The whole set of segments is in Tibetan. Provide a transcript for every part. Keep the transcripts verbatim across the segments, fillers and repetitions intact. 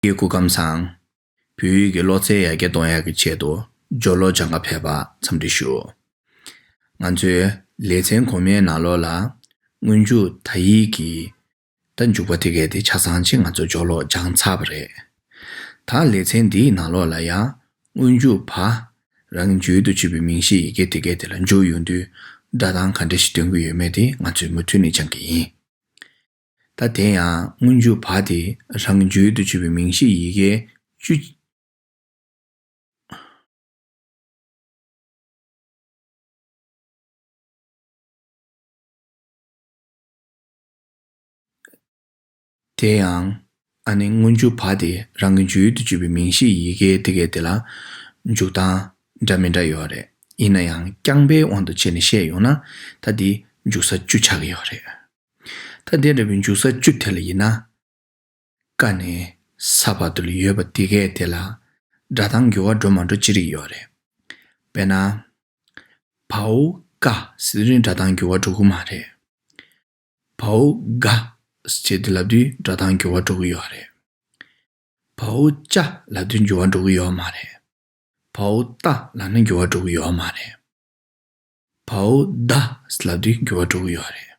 ཡེ་སྐུ་ཁམས་བཟང་། བོད་ཡིག་གི་ཀློག་རྩལ་ཡར་རྒྱས་གཏོང་ཡག་གི་ཆེད་དུ་སྦྱོར་ཀློག་སྦྱང་ག་ཕེབས་པར་འཚམས་འདྲི་ཞུ། ང་ཚོའི་ལེ་ཚན་གོང་མའི་ནང་ལོགས་ལ་སྔོན་འཇུག་ད་ཡིག་གི་ད་འཇུག་པ་དེ་གས་དེ་ཆ་ཚང་ཅིག་ང་ཚོ་སྦྱོར་ཀློག་སྦྱངས་ཚར་བ་རེད། ད་ལེ་ཚན་འདིའི་ནང་ལོགས་ལ་ཡང་སྔོན་འཇུག་བ་རང་གི་བརྗོད་དུ་བཅུག་པའི་མིང་གཞི་ཡི་གེ་དེ་གས་དེ་ལ་འཇུག་ཡོང་དུས་སྒྲ་གདངས་ག་འདྲ་ཞིག་སྟོན་གྱི་ཡོད་མེད་དེ་ང་ཚོས་མུ་མཐུད་ནས་སྦྱང་གི་ཡིན། ད་དེ་ཡང་སྔོན་འཇུག་བ་དེ་རང་གི་བརྗོད་དུ་བཅུག་པའི་མིང་གཞི་ཡི་གེ་བཅུ། དེ་ཡང་ཨ་ནི་སྔོན་འཇུག་བ་དེ་རང་གི་བརྗོད་དུ་བཅུག་པའི་མིང་གཞི་ཡི་གེ་དེ་གས་དེ་ལ་འཇུག་སྟངས་འདྲ་མི་འདྲ་ཡོད་རེད། ཡིན་ན་ཡང་རྐྱང་པའི་དབང་དུ་བྱས་ནས་བཤད་ཡོང་ན་ད་དེ་འཇུག་ས་བཅུ་ཆགས་ཀྱི་ཡོད་རེད། ད་དེ་འདྲ་བའི་འཇུག་ས་བཅུ་དེ་ལ་ཡིན་ན། ཀ་ནས་ས་བར་དུ་ལ་ཡོད་པ་དེ་གས་དེ་ལ་སྒྲ་གདངས་འགྱུར་བ་འགྲོ་མ་འགྲོ་ཅི་རིགས་ཡོད་རེད། དཔེར་ན། བའོ་ཀ་ཟེར་དུས་སྒྲ་གདངས་འགྱུར་བ་འགྲོ་གི་མ་རེད། བའོ་ག་ཟེར་དུས་ལབ་དུས་སྒྲ་གདངས་འགྱུར་བ་འགྲོ་གི་ཡོད་རེད། བའོ་ཅ་ལབ་དུས་འགྱུར་བ་འགྲོ་གི་ཡོད་མ་རེད། བའོ་ཏ་ལབ་ན་འགྱུར་བ་འགྲོ་གི་ཡོད་མ་རེད། བའོ་ད་ལབ་དུས་འགྱུར་བ་འགྲོ་གི་ཡོད་རེད།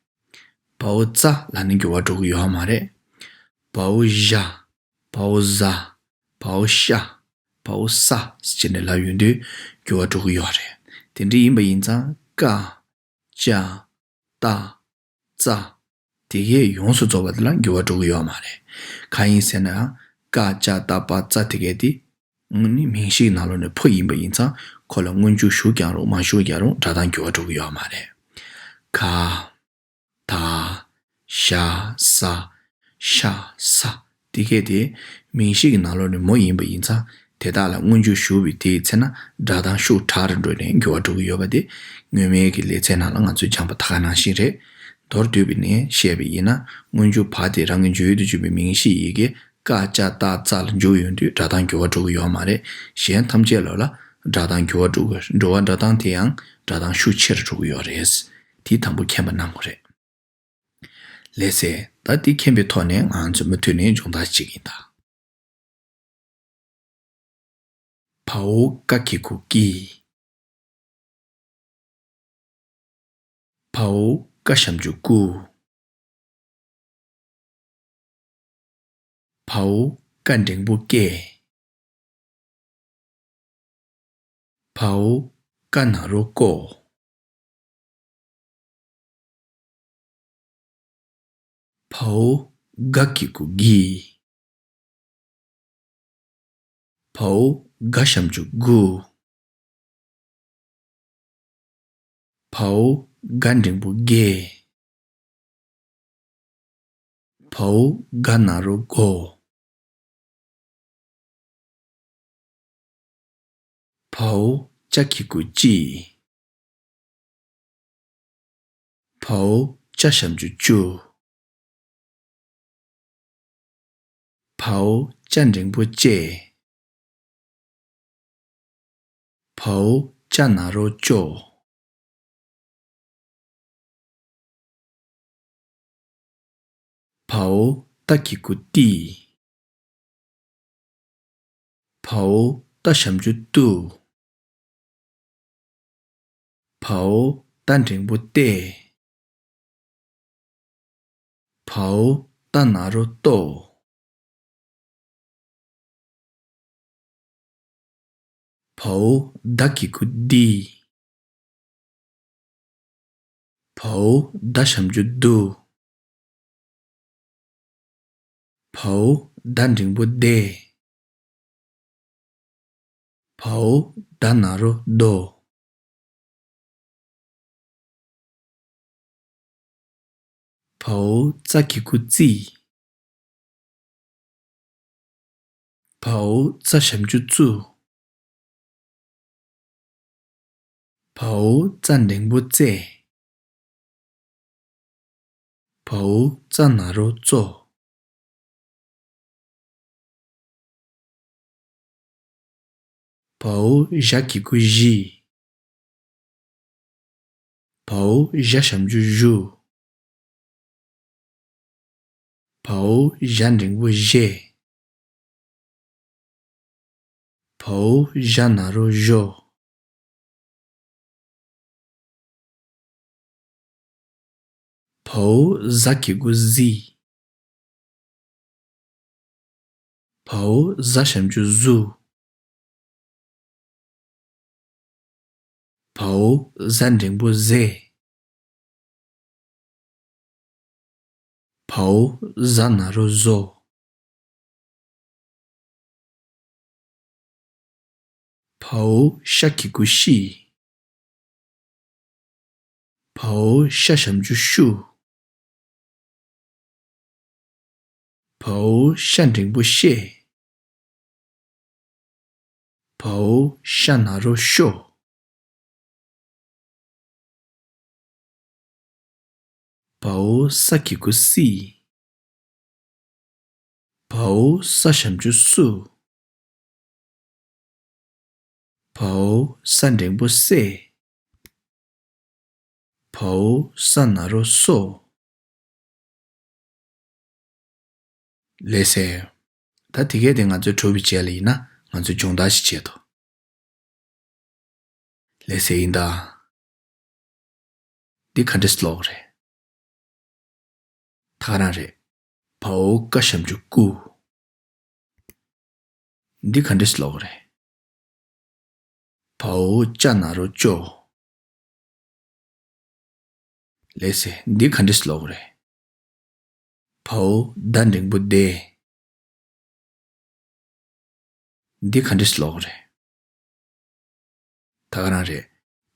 བའོ་ཙ་ལབ་ན་འགྱུར་བ་འགྲོ་གི་ཡོད་མ་རེད། བའོ་ཞ། བའོ་ཟ། བའོ་ཤ། བའོ་ས་ཟེར་ནས་ལབ་ཡོང་དུས་འགྱུར་བ་འགྲོ་གི་ཡོད་རེད། དེ་འདྲ་ཡིན་པ་ཡིན་ཙང་ཀ་ཅ་ཏ་ཙ་དེ་གས་ཡོངས་སུ་རྫོགས་པ་དེ་ལ་འགྱུར་བ་འགྲོ་གི་ཡོད་མ་རེད། གང་ཡིན་ཟེར་ན་ཀ་ཅ་ཏ་པ་ཙ་དེ་གས་དེ་ནི་མིང་གཞིའི་ནང་ལོགས་ནས་ཕོ་ཡིན་པ་ཡིན་ཙང་ཁོ་ལ་སྔོན་འཇུག་ཞུགས་ཀྱང་རུང་མ་ཞུགས་ཀྱང་རུང་སྒྲ་གདངས་འགྱུར་བ་འགྲོ་གི་ཡོད་མ་རེད། ག་ད། ཞ་ས། ཤ་ས། དེ་གས་དེ་མིང་གཞི་གི་ནང་ལོགས་ནས་མོ་ཡིན་པ་ཡིན་ཙང་དེ་དག་ལ་སྔོན་འཇུག་ཞུགས་པའི་དེའི་ཚེ་ན་སྒྲ་གདངས་ཤུགས་དྲག་རུ་འགྲོ་ནས་འགྱུར་བ་འགྲོ་གི་ཡོད་པ་དེ་སྔོན་མའི་གི་ལེ་ཚན་ནང་ལ་ང་ཚོས་སྦྱངས་པ་ད་ག་ནང་བཞིན་རེད། མདོར་བསྡུས་པ་ནས་བཤད་པ་ཡིན་ན་སྔོན་འཇུག་བ་དེ་རང་གི་བརྗོད་དུ་བཅུག་པའི་མིང་གཞི་ཡི་གེ་ཀ་ཅ་ཏ་ཙ་ལ་འཇུག་ཡོང་དུས་སྒྲ་གདངས་འགྱུར་བ་འགྲོ་གི་ཡོད་མ་རེད། གཞན་ཐམས་ཅད་ལ་ལ་སྒྲ་གདངས་འགྱུར་བ་འགྲོ་གི་འགྲོ་བ་སྒྲ་གདངས་དེ་ཡང་སྒྲ་གདངས་ཤུགས་ཆེ་རུ་འགྲོ་གི་ཡོད་རེད། དེ་དང་པོ་མཁྱེན་པ་གནང་དགོས་རེད། ལགས་སེ། ད་འདི་མཁྱེན་པའི་ཐོག་ནས་ང་ཚོས་མུ་མཐུད་ནས་སྦྱོང་བརྡར་བྱེད་ཀྱིན་གདའ། བའོ་ཀ་གི་གུ་ཀི། བའོ་ཀ་ཞབས་ཀྱུ་ཀུ། བའོ་ཀ་འགྲེང་བུ་ཀེ། བའོ་ཀ་ན་རོ་ཀོ། བའོ་ག་གི་གུ་གི། བའོ་ག་ཞབས་ཀྱུ་གུ། བའོ་ག་འགྲེང་བུ་གེ། བའོ་ག་ན་རོ་གོ། བའོ་ཅ་གི་གུ་ཅི། བའོ་ཅ་ཞབས་ཀྱུ་ཅུ། བའོ་ཅ་འགྲེང་བུ་ཅེ། བའོ་ཅ་ན་རོ་ཅོ། བའོ་ཏ་གི་གུ་ཏི། བའོ་ཏ་ཞབས་ཀྱུ་ཏུ། བའོ་ཏ་འགྲེང་བུ་ཏེ། བའོ་ཏ་ན་རོ་ཏོ། བའོ་ད་གི་གུ་དི། བའོ་ད་ཞབས་ཀྱུ་དུ། བའོ་ད་འགྲེང་བུ་དེ། བའོ་ད་ན་རོ་དོ། བའོ་ཙ་གི་གུ་ཙི། བའོ་ཙ་ཞབས་ཀྱུ་ཙུ། བའོ་ཙ་འགྲེང་བུ་ཙེ། བའོ་ཙ་ན་རོ་ཙོ། བའོ་ཞ་གི་གུ་ཞི། བའོ་ཞ་ཞབས་ཀྱུ་ཞུ། བའོ་ཞ་འགྲེང་བུ་ཞེ། བའོ་ཞ་ན་རོ་ཞོ། བའོ་ཟ་གི་གུ་ཟི། བའོ་ཟ་ཞབས་ཀྱུ་ཟུ། བའོ་ཟ་འགྲེང་བུ་ཟེ། བའོ་ཟ་ན་རོ་ཟོ། བའོ་ཤ་གི་གུ་ཤི། བའོ་ཤ་ཞབས་ཀྱུ་ཤུ། བའོ་ཤ་འགྲེང་བུ་ཤེ། བའོ་ཤ་ན་རོ་ཤོ། བའོ་ས་གི་གུ་སི། བའོ་ས་ཞབས་ཀྱུ་སུ། བའོ་ས་འགྲེང་བུ་སེ། བའོ་ས་ན་རོ་སོ། ལགས་སེ། ད་དེ་གས་དེ་ང་ཚོས་གྲུབ་པའི་རྗེས་ལ་ཡིན་ན་ང་ཚོས་སྦྱོང་བརྡར་ཞིག་བྱེད་དོ། ལགས་སེ་ཡིན་ད། འདི་ག་འདྲས་ཀློག་རེད། ད་ག་རང་རེད། བའོ་ཀ་ཞབས་ཀྱུ་ཀུ། འདི་ག་འདྲས་ཀློག་རེད། བའོ་ཅ་ན་རོ་ཅོ། ལགས་སེ། འདི་ག་འདྲས་ཀློག་རེད། བའོ་ད་འགྲེང་བུ་དེ། འདི་ག་འདྲས་ཀློག་རེད། ད་ག་རང་རེད།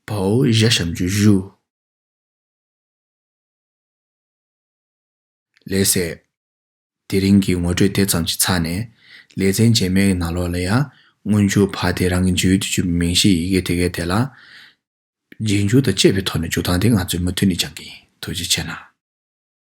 བའོ་ཞ་ཞབས་ཀྱུ་ཞུ། ལགས་སེ། དེ་རིང་གི་ངོ་སྤྲོད་དེ་ཙམ་ཞིག་ཚར་ནས། ལེ་ཚན་རྗེས་མའི་ནང་ལོགས་ལ་ཡང་སྔོན་འཇུག་བ་དེ་རང་གི་འཇུག་ཡུལ་དུ་གྱུར་པའི་མིང་གཞིའི་ཡི་གེ་དེ་གའི་དེ་ལ། རྗེས་འཇུག་དང་བཅས་པའི་ཐོག་ནས་འཇུག་སྟངས་དེ་ང་ཚོས་མུ་མཐུད་ནས་སྦྱང་གི་ཡིན། ཐུགས་རྗེ་ཆེ་གནང་།